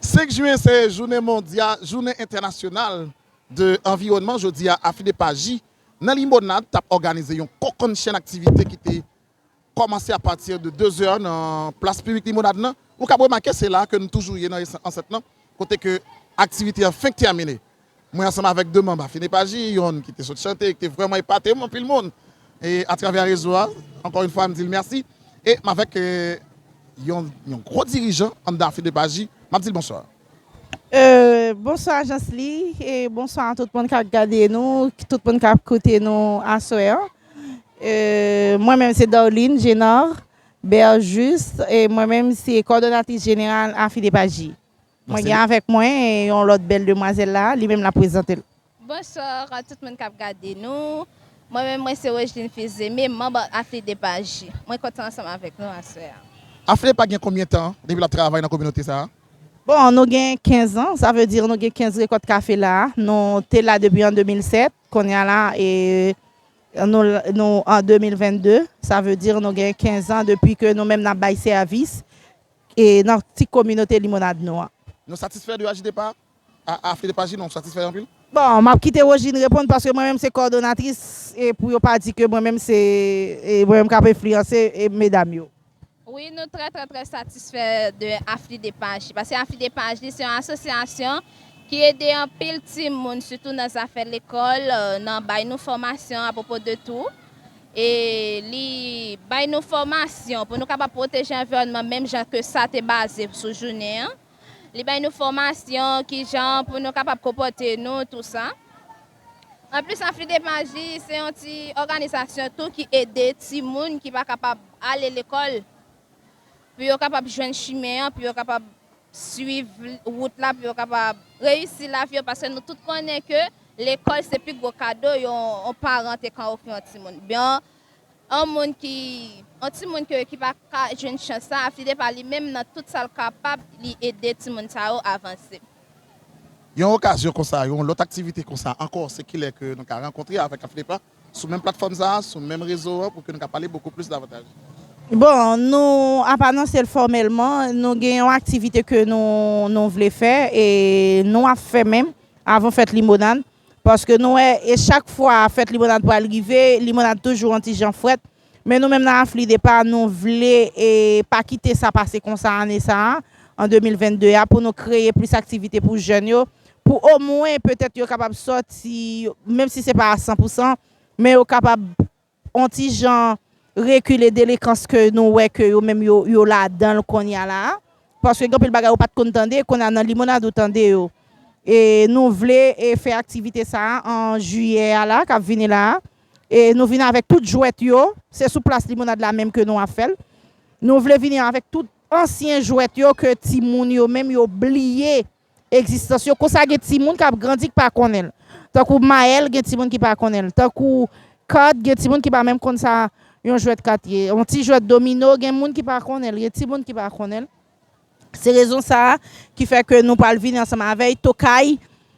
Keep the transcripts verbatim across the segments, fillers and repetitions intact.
Senk jen se jounen mondyal, jounen entènasyonal de anviwònman. Jodi a, Afidépa J nan Limonad t ap òganize yon kokennchenn aktivite ki te kòmanse apati de de zè nan plas piblik Limonad lan. Ou kab remake se la ke nou toujou ye nan ansèt lan, kote ke aktivite an fenk tèmine. Mwen ansanm avèk de manm Afidépa J, yonn ki te sot chante, ki te vrèman epate m, anpil moun. E atravè rezo a, ankò yon fwa, m di l mèsi. E m avèk, e, yon, yon gwo dirijan anndan Afidépa J, m ap di l bonswa. E, bonswa Jansly, e bonswa a tout moun k ap gade nou, tout moun k ap koute nou aswè an. E, mwen menm se Darline Génard Berjuste, e mwen menm se kòdonatris jeneral Afidépa J. Mwen gen avèk mwen yon lòt bèl demwazèl la, li menm l ap prezante l. Bonswa tout moun k ap gade nou. Mwen menm mwen se Rogeline Fils-Aimé, manm Afidépa J. Mwen kontan ansanm avèk nou aswè a. Afidépa gen konbyen tan depi l ap travay nan kominote sa a? Bon, nou gen kenz an, sa vle di nou gen kenz rekòt kafe la. Nou te la depi an de mil sèt, kounye a la, e nou, nou an de mil vennde, sa vle di nou gen kenz an depi ke nou menm n ap bay sèvis e nan ti kominote Limonad nou an. Nou satisfè de Afidépa? Afidépa J, nou satisfè anpil? Bon, m ap kite Rogeline reponn paske mwen menm se kòdonatris e pou yo pa di ke mwen menm se e mwen menm k ap enfliyanse e medam yo. Wi, nou trè trè trè satisfè de Afidépa J paske Afidépa J se yon asosyasyon ki ede anpil timoun sitou nan zafè lekòl, nan bay nou fòmasyon apwopo de tou. E li bay nou fòmasyon pou nou kapab pwoteje anviwònman menm jan ke sa te baze sou jounen an. Li bay nou fòmasyon kijan pou nou kapab konpòte nou, tou sa. Anplis, Afidépa J se yon ti òganizasyon tou ki ede timoun ki pa kapab ale lekòl pou yo kapab jwenn chimen an, pou yo kapab swiv wout la, pou yo kapab reyisi lavi yo, paske nou tout konnen ke lekòl se pi gwo kado yon yon paran te ka ofri yon timoun. Byen, yon moun ki, yon timoun ke ki pa ka jwenn chans sa, Afidépa li menm nan tout sa l kapab, li ede timoun sa yo avanse. Yon okazyon konsa, yon lòt aktivite konsa ankò, se kilè ke nou ka rankontre avèk Afidépa sou menm platfòm sa a, sou menm rezo an, pou ke nou ka pale bokou plis davantaj? Bon, nou ap anonse l fòmèlman, nou gen yon aktivite ke nou, nou vle fè, e nou ap fè menm avan fèt Limonad, paske nou wè, e chak fwa fèt Limonad pral rive, Limonad toujou yon ti jan frèt, men nou menm nan Afidépa, nou vle e pa kite sa pase konsa ane sa a, an de mil vennde a, pou nou kreye plis aktivite pou jèn yo, pou omwen petèt yo kapab sòti, menm si se pa a san pou san, men yo kapab on ti jan rekile delenkan ke nou wè ke yo menm yo, yo ladan l kounye a la a. Paske gen anpil bagay ou pa t konn tande, kounye a nan Limonad ou tande yo. E nou vle e fè aktivite sa a an jiyè a la, k ap vini la a. E nou vin avèk tout jwèt yo, se sou plas Limonad la menm ke nou ap fè l. Nou vle vini avèk tout ansyen jwèt yo ke timoun yo menm yo bliye egzistans yo. Konsa gen timoun k ap grandi k pa konnen l. Tankou Maël, gen timoun ki pa konnen l. Tankou kat, gen timoun ki pa menm konn sa yon jwèt kat ye. Yon ti jwèt domino, gen moun ki pa konnen l. Gen timoun ki pa konnen l. Se rezon sa a ki fè ke nou pral vini ansanm avèk tokay,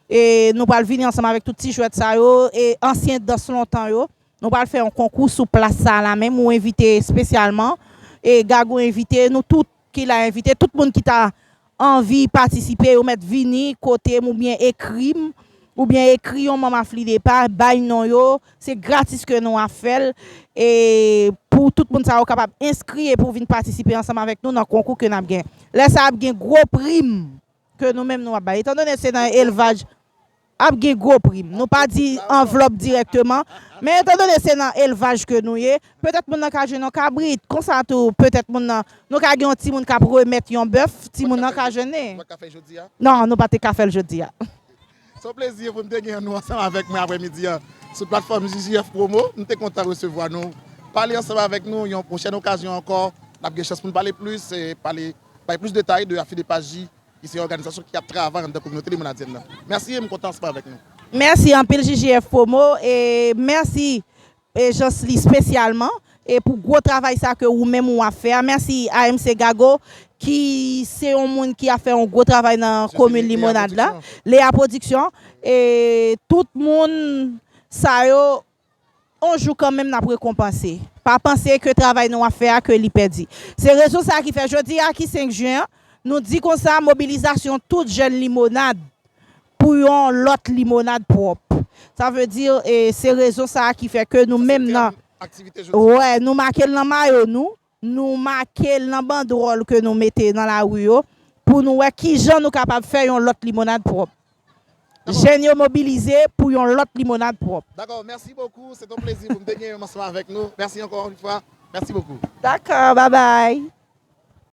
e nou pral vini ansanm avèk tout ti jwèt sa yo, e ansyen dans lontan yo. Nou pral fè yon konkou sou plas sa a la menm, ou envite espesyalman, e Gagou envite, nou tout ki la envite, tout moun ki ta anvi patisipe, yo mèt vini kote m oubyen ekri m, oubyen ekri yon manm Aflidepa, bay non yo, se gratis ke nou ap fè l, e pou tout moun sa yo kapab enskri e pou vin patisipe ansanm avèk nou nan konkou ke n ap gen. Lè sa a ap gen gwo prim ke nou menm nou ap bay. Etandone se nan elvaj, ap gen gwo prim. Nou pa di anvlòp dirèkteman, men etandone se nan elvaj ke nou ye, petèt moun nan ka jwenn yon kabrit, konsa tou, petèt moun nan, nou ka gen yon timoun k ap remèt yon bèf, timoun nan ka jwenn li. Non, nou pa te ka fè l jodi a. Se yon plezi pou m te gen nou ansanm avèk mwen aprèmidi a sou platfòm J J F Promo. M te kontan resevwa nou, pale ansanm avèk nou yon pwochèn okazyon ankò. N ap gen chans pou n pale plis, e pale, bay plis detay de Aflidepa J, ki se yon òganizasyon ki ap travay anndan kominote limanadyèn nan. Mèsi e m kontan ansanm avèk nou. Mèsi anpil J J F Promo e mèsi e Jansly espesyalman e pou gwo travay sa ke ou menm ou ap fè a. Mèsi A M C Gago ki se yon moun ki ap fè yon gwo travay nan komin Limonad la. Lea Production. E tout moun sa yo, on jou kanmenm n ap rekonpanse. Pa panse ke travay nou ap fè a ke li pèdi. Se rezon sa ki fè jodi a ki senk jen an, Nou di konsa, mobilizasyon tout jèn limonad pou yon lòt limonad pwòp. Sa vle di, e, se rezon sa a ki fè ke nou menm nan, wè, nou make l nan mayo nou, nou make l nan bandwòl ke nou mete nan lari yo, pou nou wè kijan nou kapab fè yon lòt limonad pwòp. Jèn yo mobilize pou yon lòt limonad pwòp. Dakò, mèsi bokou. Se yon plezi pou m te gen ansanm avèk nou. Mèsi ankò yon fwa. Mèsi bokou. Dakò, babay.